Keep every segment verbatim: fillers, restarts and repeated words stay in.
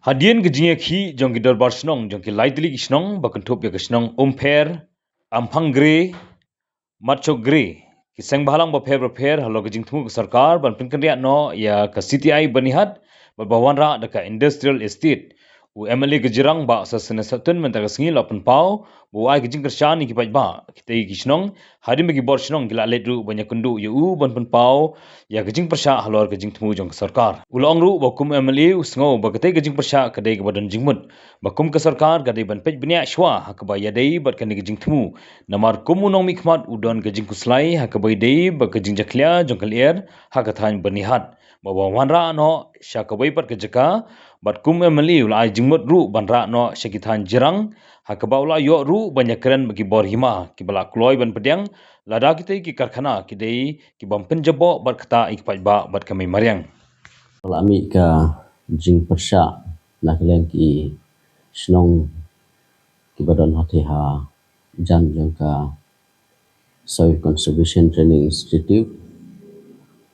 Hadien ka jingïakhih jong ki dorbar shnong jong ki lai tylli ki shnong ba kynthup ïa ka shnong Umpher, Amphangre, Matchokgre, ki seng bhalang bapher bapher halor ka jingthmu ka sorkar ban pynkynriah noh ïa ka C T I Byrnihat bad ba wanrah da ka Industrial Estate, u M L A ka Jirang Bah Sosthenes Sohtun mynta ka sngi u la pynpaw ba u ai ka jingkyrshan ïa ki paidbah kitei ki shnong, hadien ba ki bor shnong ki la leit ruh ban ïakynduh ïa u ban pynpaw ïa ka jingpyrshah halor ka jingthmu jong ka sorkar. U la ong ruh ba kum M L A u sngew ba katei ka jingpyrshah ka dei kaba don jingmut, ba kum ka sorkar ka dei ban peit bniah shuwa ha kaba ïadei bad kane ka jingthmu. Namar kum u nongmihkhmat u don ka jingkhuslai ha kaba ïadei bad ka jingjakhlia jong ka lyer ha ka thaiñ Byrnihat, ba wan wanrah noh sha kawei pat ka jaka, bad kum M L A u la ai jingmut ruh ban rah noh sha ki thaiñ Jirang, ha kaba u la ïoh ruh ban ïakren bad ki bor hima kiba la kloi ban pdiang, lada kitei ki karkhana ki dei ki bym pynjaboh bad ktah ïa ki paidbah bad ka mei mariang. La mih ka jingpyrshah na ka liang ki shnong kiba don ha thaiñ hajan jong ka Soil Conservation Training Institute,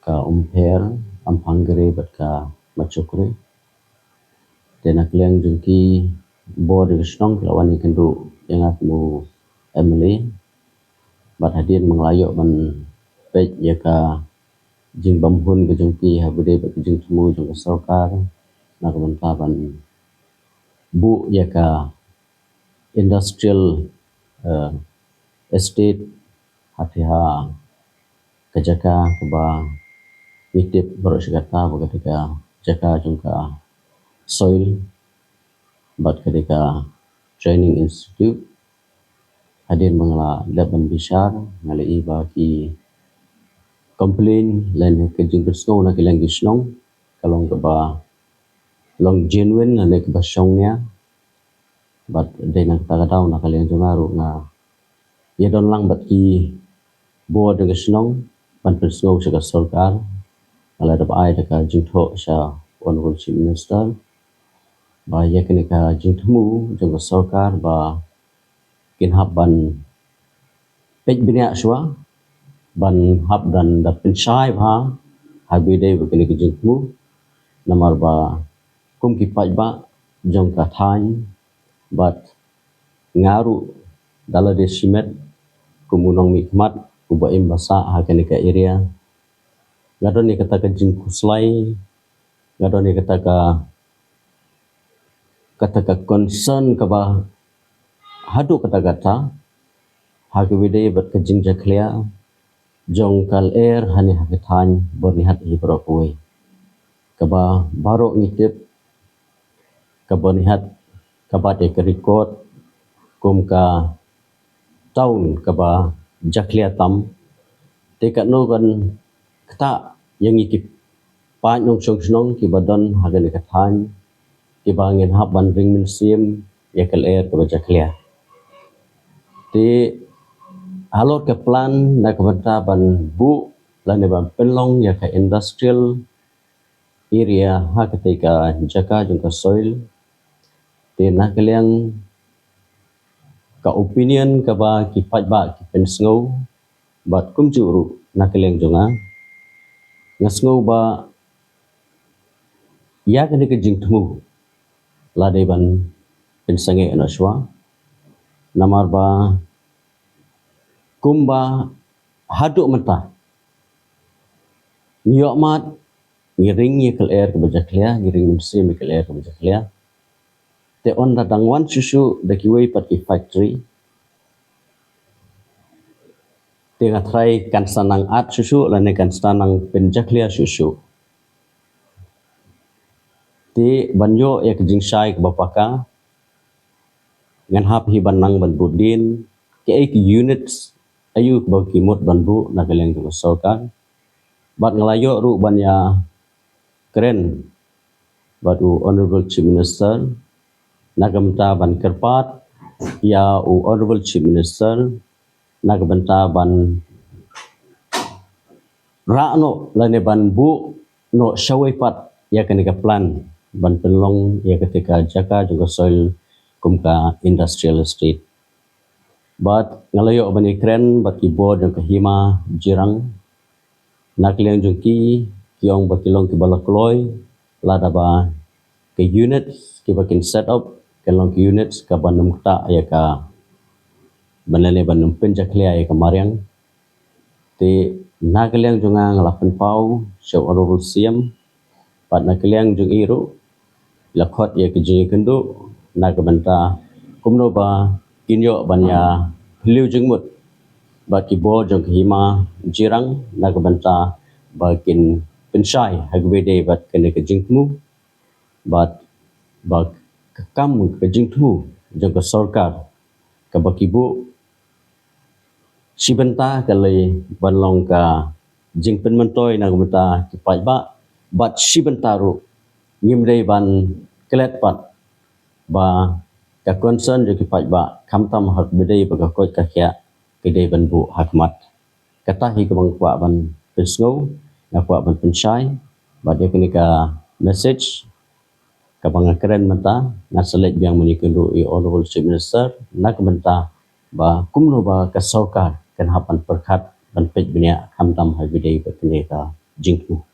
ka Umpher, Amphangre bad ka Matchokgre. Te na ka liang jong ki bor jong ka shnong ki la wan ïakynduh ïa nga kum u M L A, bad hadien ba nga la ïoh ban peit ïa ka jingbymhun ka jong ki ha kaba ïadei bad ka jingthmu jong ka sorkar na ka bynta ban buh ïa ka industrial, eh, estate ha thaiñ ha ka jaka kaba ngi tip baroh shi katta ba ka dei ka jaka jong ka soil bad ka dei ka training institute. Hadien ba nga la dep ban bishar, nga la ïohi ba ki complain lane ka jingpynsngew na ka liang ki shnong ka long kaba long genuine lane kaba shongnia. Bad dei na kata ka daw na ka liang jong nga ruh nga ïadon lang bad ki bor jong ka shnong ban pynsngew sha ka sorkar. Nga la dep ai da ka jingthoh sha Honorable Chief Minister ba ïa kane ka jingthmu jong ka sorkar ba kin hap ban peit bniah shuwa, ban hap ban da pynshai bha ha kaba ïadei bad kane ka jingthmu. Namar ba kum ki paidbah jong ka thaiñ bad nga ruh da lade shimet kum u nongmihkhmat uba im ba sah ha kane ka area, nga don ïa kata ka jingkhuslai, nga don ïa kata ka, kata ka concern kaba haduh katta katta ha kaba ïadei bad ka jingjakhlia jong ka lyer hangne ha ka thaiñ Byrnihat hi baroh kawei. Kaba baroh ngi tip ka Byrnihat ka bat ïa ka record kum ka town kaba jakhlia tam. Te katno kan ktah ïa ngi ki paid nongshong shnong kiba don ha kane ka thaiñ kiba ngin hap ban ring mynsiem ïa ka lyer kaba jakhlia. Te halor ka plan na ka bynta ban buh lane ban pynlong ïa ka industrial area ha katei ka jaka jong ka soil. Te na ka liang ka opinion kaba ki paidbah ki pynsngew bad kumjuh ruh na ka liang jong nga, nga sngew ba ïa kane ka jingthmu la dei ban pynsangeh noh shuwa. Namar ba kumba haduh mynta ngi ïohmad ngi ring ïa ka lyer kaba jakhlia, ngi ring mynsiem ïa ka lyer kaba jakhlia. Te ynda dang wan shuh shuh da kiwei pat ki factory, te nga tharai kan sa nang at shuh shuh lane kan sa nang pynjakhlia shuh shuh. Te ban ïoh ïa ka jingshai kaba paka, ngan hap hi ban nang ban bud dien kaei ki units, aïu kaba ki mut ban buh na ka liang jong ka sorkar. Bad nga la ïoh ruh ban ïakren bad u Honorable Chief Minister na ka bynta ban kyrpad ïa u Honorable Chief Minister na ka bynta ban rah noh lane ban buh noh shawei pat ïa kane ka plan ban pynlong ïa katei ka jaka jong ka soil kum ka industrial estate. Bad nga la ïoh ban ïakren bad ki bor jong ka hima Jirang, na ka liang jong ki, ki ong ba ki long kiba la kloi lada ba ki units kiba kin set up, kin long ki units kaban ym ktah ïa ka, ban lane ban ym pynjakhlia ïa ka mariang. Te na ka liang jong nga nga la pynpaw sha u Honorable C M, bad na ka liang jong i ruh la khot ïa ka jingïakynduh na ka bynta kumno ba kin ïoh ban ïa phylliew jingmut bad ki bor jong ka hima Jirang na ka bynta ba kin pynshai ha kaba ïadei bad kane ka jingthmu, bad ba ka kam ka jingthmu jong ka sorkar kaba ki buh shi bynta ka lei ban long ka jingpynmyntoi na ka bynta ki paidbah, bad shi bynta ruh ngim dei ban klet pat ba ka concern jong ki paidbah, khamtam ha kaba dei ba ka koit ka khiah ka dei ban buh ha khmat. Kata hi kaba nga kwah ban pynsngew, nga kwah ban pynshai, bad ïa kane ka message kaba nga kren mynta, nga sa leit biang ban ïakynduh ïa u Honorable Chief Minister na ka bynta ba kumno ba ka sorkar kan hap ban pyrkhat ban peit bniah khamtam ha kaba dei bad kane ka jingthmu.